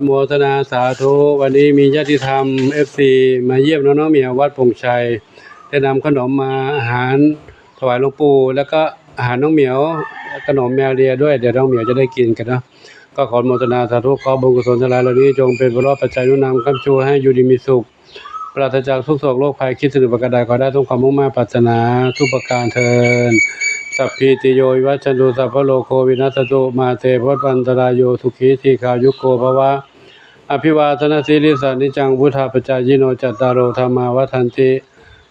ໂມທະນາສາທຸ. ວັນນີ້ມີຍາດຕິທຳ ເອັຟຊີ ມາຢ້ຽມນ້ອງໆ ໝຽວວັດໂປ່ງໄຊ ໄດ້ນຳຂະໜົມມາ ອາຫານຖວາຍຫຼວງປູ່ ແລ້ວກໍອາຫານນ້ອງໝຽວ ຂະໜົມແມວເລຍດ້ວຍ. ດຽວນ້ອງໝຽວຈະໄດ້ກິນກັນເນາະ. ກໍຂໍອະນຸໂມທະນາສາທຸ ຂໍບຸນກຸສົນທັງຫຼາຍເຫຼົ່ານີ້ ຈົ່ງເປັນພະລະປັດໄຈໜູນນຳຄ້ຳຊູໃຫ້ຢູ່ດີມີສຸກ ປາສະຈາກທຸກໂສກໂລກໄພ ຄິດສິ່ງໃດປະການໃດ ຂໍໄດ້ສົມຄວາມມຸ່ງມາດປາດຖະໜາທຸກປະການເທີ້ນ. ສັບພີຕິໂຍ ວິວັດຊັນຕຸ ສັບພະໂລໂຄ ວິນັດສັນຕຸ ມາເຕ ພະວັດວັນຕະລາຍໂຍ ສຸຂີ ດີຄາຍຸໂກ ພະວະ. ອະພິວາທະນະສີລິສະ ນິຈຈັງ ວຸດທາປະຈາຍິໂນ ຈັດຕາໂລ ທຳມາ ວັດທັນຕິ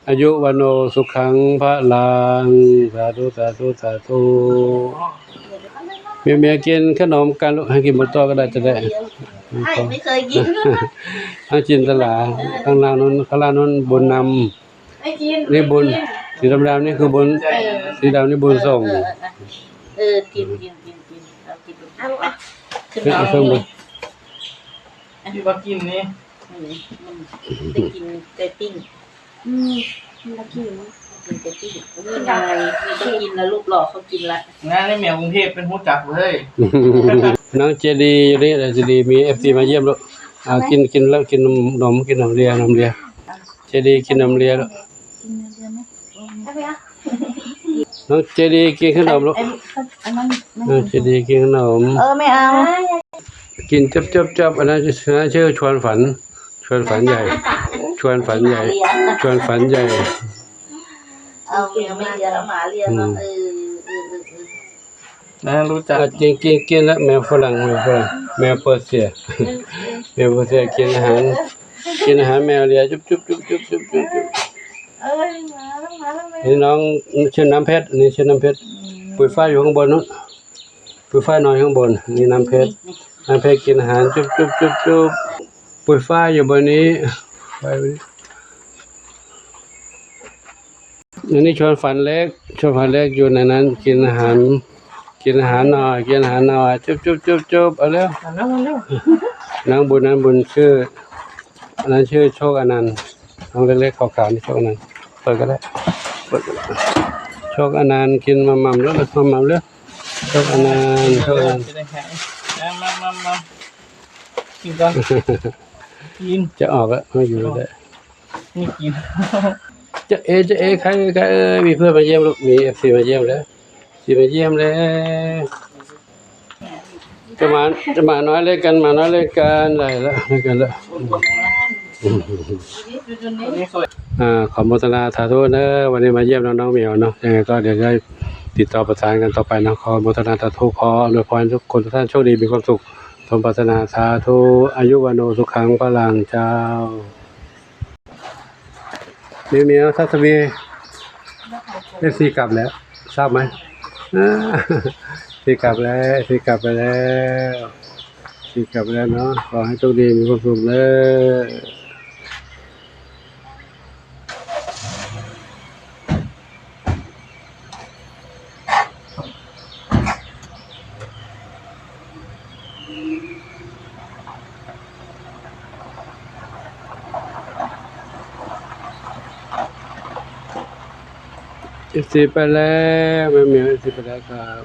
ອາຍຸ ວັນໂນ ສຸຂັງ ພະລັງ. ສາທຸ ສາທຸ ສາທຸ. ເມຍໆ ກິນຂະໜົມກັນລູກ ໃຫ້ກິນໝົດໂຕະກໍໄດ້ ຈະໄດ້ ອ້າຍໄມ່ເຄີຍກິນ ເອົາຈິນຕະລາ ຂ້າງລ່າງນັ້ນ ຂ້າງລ່າງນັ້ນບຸນນຳ ໄດ້ກິນ ນີ້ບຸນ ໄດ້ກິນ ສີດຳໆ ນີ້ຄືບຸນ ເອີ ສີດຳນີ້ບຸນສົ່ງ ເອີ ເອີ ເອີ ກິນ ກິນ ກິນ ກິນ ເອົາກິນ ເອົາ ເອົາ ຂຶ້ນ ເອົາ ເອົາເບິ່ງ ທີ່ວ່າກິນນີ້ ອືມ ມັນໄດ້ກິນໄກ່ປີ້ງ ອືມ ມັນລະກິນ ກິນໄກ່ປີ້ງ ໂອ້ຍ ງ່າຍ ມີແຕ່ກິນລະ ຮູບຫຼໍ່ເຂົາກິນລະ ງານໃນແມວກຸງເທບເພິ່ນຮູ້ຈັກເວີຍ ນ້ອງເຈດີຢູ່ນີ້ ເຈດີມີເອັຟຊີມາຢ້ຽມລູກ ອ່າ ກິນ ກິນແລ້ວ ກິນນົມ ນົມ ກິນນົມເລຍ ນົມເລຍ ເຈດີກິນນົມເລຍລູກ ກິນເລຍນະ ນ້ອງເຈດີກິນຂະໜົມລູກ ອັນ ອັນນັ້ນ ນ້ອງເຈດີກິນຂະໜົມ ເອີ ແມ່ເອົາ ກິນຈົບໆໆ ອັນນັ້ນຊື່ ອັນນັ້ນຊື່ຊວນຝັນ ຊວນຝັນໃຫຍ່ ຊວນຝັນໃຫຍ່ ຊວນຝັນໃຫຍ່ ເອົາແມວມາລ້ຽງ ເອົາໝາລ້ຽງເນາະ ອືມ ເອີ ເອີ ເອີ ເອີ ນະ ຮູ້ຈັກ ເອີ ກິນ ກິນ ກິນລະ ແມວຝຣັ່ງ ແມວຝຣັ່ງ ແມວເປີເຊຍ ເອີ ເອີ ແມວເປີເຊຍ ກິນອາຫານ ກິນອາຫານແມວເລຍ ຈຸບໆໆໆ ເອີຍ ມາແລ້ວ ມາແລ້ວ ນີ້ນ້ອງຊື່ນ້ຳເພັດ ນີ້ຊື່ນ້ຳເພັດ ອືມ ປຸຍຟ້າຢູ່ຂ້າງບົນນັ້ນ ປຸຍຟ້ານອນຂ້າງບົນ ນີ້ນ້ຳເພັດ ນ້ຳເພັດກິນອາຫານ ຈຸບໆໆ ປຸຍຟ້າຢູ່ບ່ອນນີ້ ໄປ ອັນນີ້ຊວນຝັນເລັກ ຊວນຝັນເລັກຢູ່ໃນນັ້ນ ກິນອາຫານ ກິນອາຫານໜ້ອຍ ກິນອາຫານໜ້ອຍ ຈຸບໆໆ ເອົາແລ້ວ ມາແລ້ວ ມາແລ້ວ ນາງບຸນ ນາງບຸນຊື່ ອັນນັ້ນຊື່ໂຊກອານັນ ນ້ອງເລັກໆ ຂາວໆ ນີ້ໂຊກອານັນ ເປີດກໍໄດ້ ເປີດກໍໄດ້ ໂຊກອານັນ ກິນໝ່ຳໆ ເດີ້ ໝ່ຳໆ ເດີ້ ໂຊກອານັນ ໂຊກອານັນ ມາ ມາ ມາ ມາ ກິນກ່ອນ ກິນ ຈະອອກລະ ມາຢູ່ແລ້ວ ນີ້ກິນ ຈະເອ ຈະເອ ໃຄ ໃຄເອີຍ ມີເພື່ອນມາຢ້ຽມລູກ ມີເອັຟຊີມາຢ້ຽມແລ້ວ ຊິມາຢ້ຽມແລ້ວ ຈະມາ ຈະມານ້ອຍເລັກກັນ ມານ້ອຍເລັກກັນ ໄດ້ລະ ໄດ້ກັນລະ ອ່າ ຂໍໂມທະນາສາທຸເດີ ວັນນີ້ມາຢ້ຽມນ້ອງໆ ໝຽວເນາະ ຍັງໄງກໍດຽວໄດ້ຕິດຕໍ່ປະສານກັນຕໍ່ໄປເນາະ ຂໍໂມທະນາສາທຸ ຂໍອຳນວຍພອນໃຫ້ທຸກຄົນທຸກທ່ານໂຊກດີ ມີຄວາມສຸກ ສົມປາດຖະໜາ ສາທຸ ອາຍຸ ວັນໂນ ສຸຂັງ ພະລັງ ເຈົ້າ. ເມວໆ ທັດສະວີ ເອັຟຊີກັບແລ້ວ ຊາບໄໝ? ເອັຟຊີກັບແລ້ວ ເອັຟຊີກັບໄປແລ້ວ ເອັຟຊີກັບໄປແລ້ວເນາະ ຂໍໃຫ້ໂຊກດີ ມີຄວາມສຸກເດີ. ເອັຟຊີໄປແລ້ວ ແມ່ນ ແມ່ນ ເອັຟຊີໄປແລ້ວຄັບ.